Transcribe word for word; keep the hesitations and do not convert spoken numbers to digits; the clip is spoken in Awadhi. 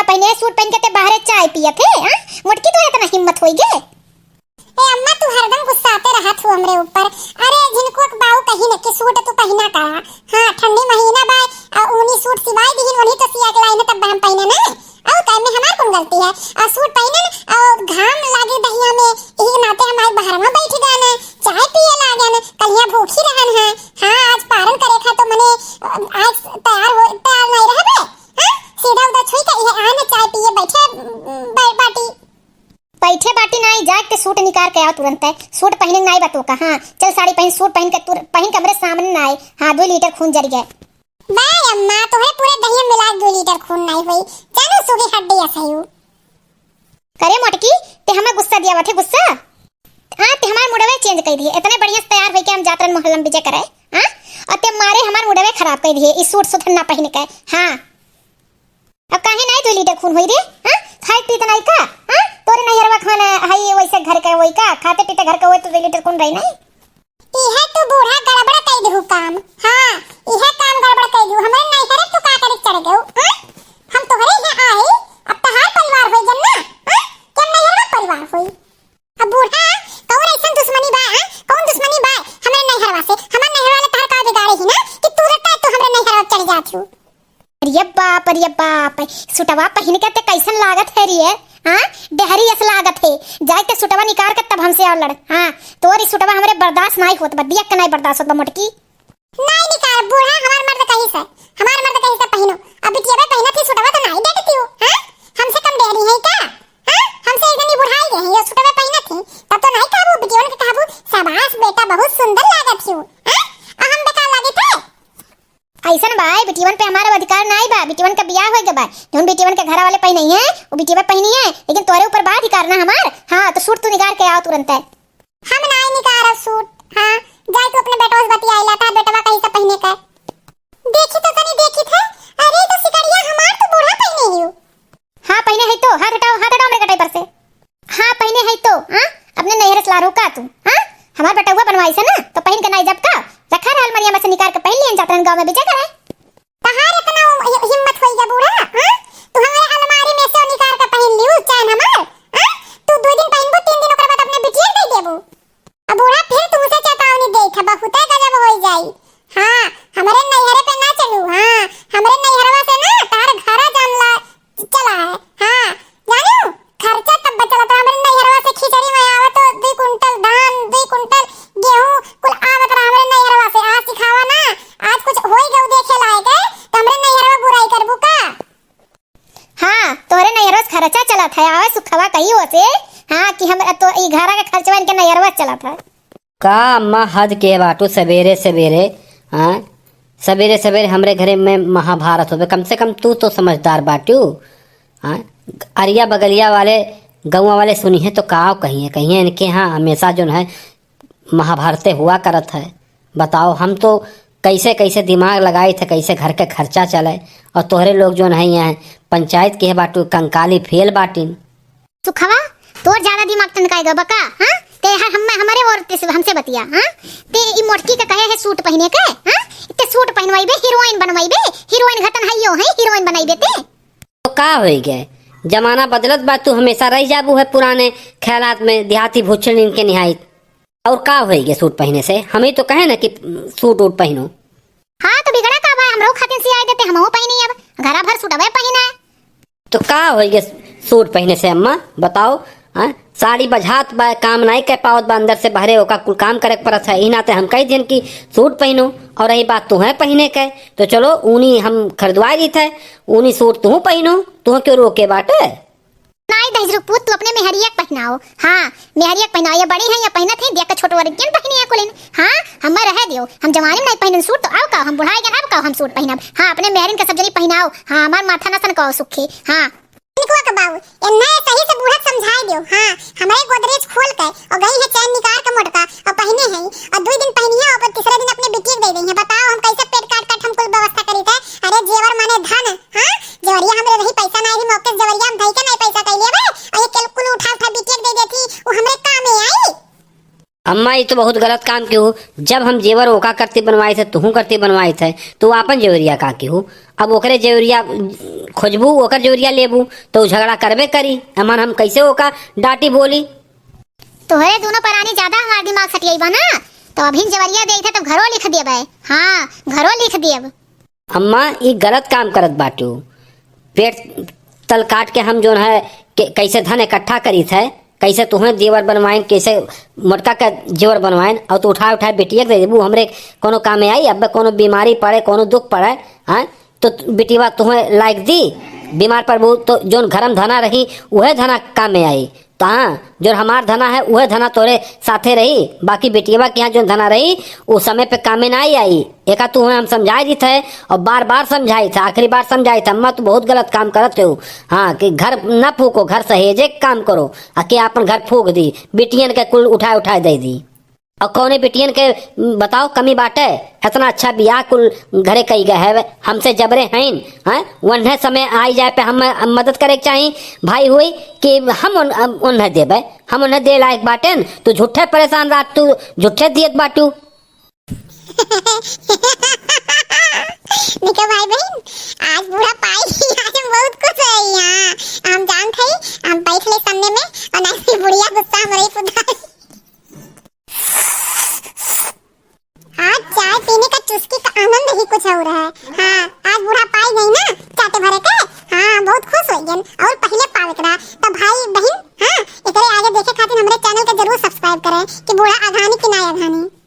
पहिने सूट पहिन के ते बाहरे चाय पियत है, हाँ? मोटकी, तोरे इतना हिम्मत होई गे? ए अम्मा, तू हरदम गुस्साते रहत हो हमरे ऊपर। अरे झिनकुआ के बाऊ कही न कि सूट तू पहिना करा। हाँ, ठंडी महीना बा, आ ऊनी सूट सिवाई दिहिन, वही तो सिया के लाइन तब हम पहिने ना। और का में हमार कौन गलती है? और सूट पहिने न, और घाम लागे दहिया में, यही नाते हमारे बहरवा बैठ गए न, चाय पिए लागे न, कलिया भूखी रहन है। हाँ, आज पारन करे खा तो मने, अ, आज तैयार हो, तैयार नहीं रहबे। हाँ, सीधा उधर छुई के ये आए न चाय पिए बैठे, बै-, बाटी। बैठे बाटी नाई, जाके सूट निकार के आओ तुरंत है। सूट पहिने नाई बा तोका, हाँ, चल साड़ी पहिन, सूट पहिन के तुर-, पहिन के हमरे सामने ना आए। हाँ, दो लीटर खून जर गए। बे अम्मा, तोहरे पूरे दहिया मिला के दो लीटर खून नाई होई। जानो सुगी हड्डी असहयू। करे मोटकी, ते हमें गुस्सा दिया बाटे, गुस्सा? हाँ, ते हमार मुडवे change कर दिए। इतने बढ़िया से तैयार होई के हम जातरन मोहल्ला में विजय करे, हाँ? और ते मारे हमार मुडवे खराब कर दिए, ई सूट सुथन ना पहिन के, हाँ। अब काहे नाई दो लीटर खून होई रे? हाँ? खाए पीते नाई का? हाँ? तोरे नैहरवा खाना है वैसे घर के वही का? खाते पीते घर के होए तो दो लीटर खून रही नाई? इहे तू बूढ़ा गड़बड़ कई दिहू काम। हाँ, इहे काम गड़बड़ कई दिहू। हमरे नैहरे तू का करे चढ़ गयो? हाँ? हम तोहरे यहाँ आई, अब तहार परिवार होई जब ना? हाँ? कि हम नैहरवा परिवार होई? अब बूढ़ा, कौन ऐसन दुश्मनी बा, हाँ? कौन दुश्मनी बा हमरे नैहरवा से? हमर नैहरवा ले तहार का बिगाड़े ही ना कि तू रहता है, तू हमरे नैहरवा चढ़ जात हूँ। अरे बाप, अरे बाप, सुटवा पहिन के ते कैसन लागत है रे? हाँ, डेहरी अस लागत है। जाए के सुटवा निकार के तब हमसे और लड़। हाँ, तोरी सुटवा हमरे बर्दाश्त नाई होत बा, दिया के नाई बर्दाश्त होत बा मोटकी। नाई निकार बूढ़ा, हमार मर्द कही से, हमार मर्द कही से पहिनो। अब बिटिया बे पहिनत ही सुटवा तो नाई देती हो, हाँ? हमसे कम डेहरी है का? हाँ? हमसे इतनी बुढ़ाई गए हैं, ये सुटवा पहिनत ही, तब तो नाई कहबू, बिटियन के कहबू, "शाबाश बेटा, बहुत सुंदर लागत ही हो।" हाँ? आ हम बेकार लागे थे? ऐसन बा, ए बिटिवन पे हमारा अधिकार नाई बा, बिटिवन का बियाह होई गबा, जौन बिटिवन के घर वाले पहिने हैं, वो बिटिवा पहिनी है, लेकिन तोरे ऊपर बा अधिकार ना हमार। हाँ, तो सूट तू निकार के आओ तुरंत है। हम नाई निकारब सूट। हाँ, जाए तू अपने बेटवा से बतियाई ला, तार बेटवा कहीं से पहिने का। देखी तो तनी देखी थे, अरे तो सिकड़िया हमार तो बूढ़ा पहिने ही हो। हाँ, पहिने है तो, हाथ हटाओ, हाथ हटाओ मेरे कटाई पर से। हाँ, पहिने है तो, हाँ? अपने नैहर से लारू का तू, हाँ? हमार बेटवा बनवाई से ना, तो पहिन के नाई जब का? रखा रहा अलमारिया में से निकाल के पहिन लियन जात रहन गाँव में बेचे करे। तहार इतना उ-, हि-, हिम्मत होई गया बूढ़ा, हाँ? तू हमारे अलमारी में से निकाल के पहिन लियो चैन हमार, हाँ? तू दो दिन पहिनबू, तीन दिन ओकर बाद अपने बिटिया के दे देबू। अब बूढ़ा फिर तुमसे चेतावनी देत है, बहुते गजब होई जाई। हाँ, हमरे नैहरे पे ना चलू, हाँ, हमरे नैहरवा से ना तार घरा जान ला चला है, हाँ, जानू, खर्चा तब बचला तो हमरे नैहरवा से खिचड़ी में आवे तो दो कुंटल धान, दो कुंटल गेहूं कुल आवत रहा हमरे नैहरवा से। आज सिखावा ना, आज कुछ होई गऊ देखे लायक है, तो हमरे नैहरवा बुराई करबू का? हाँ, तोरे नैहरवा से खर्चा चलत है, आवे सुखवा कही हो से, हाँ, कि हम तो ई घरा के खर्चवा इनके नैहरवा से चलत है। का अम्मा हद के बाटू सबेरे सबेरे, हाँ? सबेरे सबेरे हमरे घरे में महाभारत होवे, कम से कम तू तो समझदार बाटू, हाँ? अरिया बगलिया वाले, गौवा वाले सुनिहे तो का कहिए, कहिए इनके यहाँ हमेशा जोन है महाभारते हुआ करत है। बताओ, हम तो कैसे कैसे दिमाग लगाई थे, कैसे घर के खर्चा चले, और तोहरे लोग जोन है यहाँ पंचायत के बाटू कंकाली फेल बाटिन। सुखवा, तोर ज्यादा दिमाग टनकाए गवा का, हाँ? ते हर हम, हमरे और ते से, हमसे बतिया, हाँ? ते ई मोटकी का कहे है सूट पहिने के, हाँ? ते सूट पहिनवाइबे, हीरोइन बनवाइबे, हीरोइन घटन है यो है, हीरोइन बनाइबे ते। तो का होई गए? जमाना बदलत बा, तू हमेशा रह जाबू है पुराने ख्यालात में, देहाती भूचड़िन के निहायत। और का होई गए सूट पहिने से? हम ही तो कहे ना कि सूट वूट पहिनो। हाँ, तो बिगड़ा का बा, हमरो खातिन सियाई देते, हमहू पहिनी अब, घरा भर सुटवे पहिना है। तो का होई गे सूट पहिने से अम्मा, बताओ, हाँ? साड़ी बझात बा, काम नाई कर पावत बा, अंदर से बहरे ओका कुल काम करे के परत है। ई नाते हम कही दिन कि सूट पहिनो, और रही बात तुहे पहिने के, तो चलो ऊनी हम खरीदवाई दीत है, ऊनी सूट तुहू पहिनो, तुहे क्यों रोके बाटे? नाई दहिजरू पूत, तू अपने मेहरिया के पहिनाओ। हाँ, मेहरिया के पहिनाओ, ये बड़ी है, ये पहिनत है, दिया के छोट वाली किन पहिनी है कुलिन। हाँ, हमें रहे दियो, हम जवानी में नहीं पहिनन सूट, तो आओ का, हम बुढ़ाई गन, अब का हम सूट पहिनब। हाँ, अपने मेहरिन के सब जनी पहिनाओ। हाँ, हमार माथा न सन कहो सुखी। हाँ। निकुआ के बाबू, एन्ना सही से बूढ़ा के समझाई दियो। हाँ, हमारे गोदरेज खोल के और गई है चैन निकाल के मोटका और पहिने हैं, और दो दिन पहिनी है और तीसरे दिन अपने बिटिया के दे दी है। बताओ, हम कैसे पेट काट काट हम कुल व्यवस्था करी थे? अरे जेवर माने धन, हाँ? जवरिया हमरे रही पैसा नाई रही, मौके से जवरिया हम धई के नाई पैसा कई लेबे। आ ये केल कुल उठा उठा बिटिया के दे देती, वो हमरे काम में आई। अम्मा, ई तो बहुत गलत काम किहू। जब हम जेवर ओका करती बनवाइत है, तुहूँ करती बनवाइत है, तो उ आपन जेवरिया का किहू? अब ओकरे जेवरिया खोजबू, ओकर जेवरिया लेबू, तो उ झगड़ा करबे करी। अमन हम कैसे ओका डांटी बोली? तोहरे दुनो परानी ज्यादा हमार दिमाग सटियई बा ना, तो अभिन जेवरिया देइत है, तब घरो लिख देबै। हाँ, घरो लिख देब। अम्मा, ई गलत काम करत बाटू। पेट तल काट के हम जौन है, के-, कैसे धन इकट्ठा करीत है, कैसे तुहें देवर बनवाइन, कैसे मोटका के जेवर बनवाइन, और तू उठाए उठाए बिटिया के दे देबू, हमरे कोनो कामे आई? अब कोनो बीमारी पड़े, कोनो दुख पड़े, हाँ, तो बिटिया तुहें लायक दी, बीमार पड़बू तो जौन घरम धना रही, उहे धना कामे आई। तो हाँ, जौन हमार धना है, उहे धना तोरे साथे रही, बाकी बिटियवा के यहाँ जौन धना रही, उ समय पे कामे नाई आई। एका तुहें हम समझाई दीत है, और बार बार समझाई था, आखिरी बार समझाई था, अम्मा, तू बहुत गलत काम करत हो। हाँ, कि घर ना फूको, घर सहेजे के काम करो, आ के आपन घर फूक दी, बिटियन के कुल उठाए उठाए दे दी। और कौने बिटियन के, उम, बताओ, कमी बाटे? इतना अच्छा बियाह कुल घरे कई गए है, हमसे जबरे हईन, हैं? वन्हे समय आई जाए पे हम, हम मदद करे के चाही, भाई हुई कि हम उन-, हम उन्हें देबे, हम उन्हें दे लायक बाटेन। तू झूठे परेशान रात, तू झूठे दियत बाटू। देखो भाई बहन, आज बूढ़ा पाई, आज हम बहुत खुश है यहाँ। हम जानत हई, हम बैठ ले सामने में और ना ही बुढ़िया गुस्सा हमरे पुता। आज चाय पीने का चुस्की का आनंद ही कुछ और है। हाँ, आज बूढ़ा पाई गई ना चाटे भरे के। हाँ, बहुत खुश हो गए और पहले पावे के रहा। तो भाई बहन, हाँ, एकरे आगे देखे खातिर हमरे channel के जरूर subscribe करें कि बूढ़ा अघानी कि ना अघानी।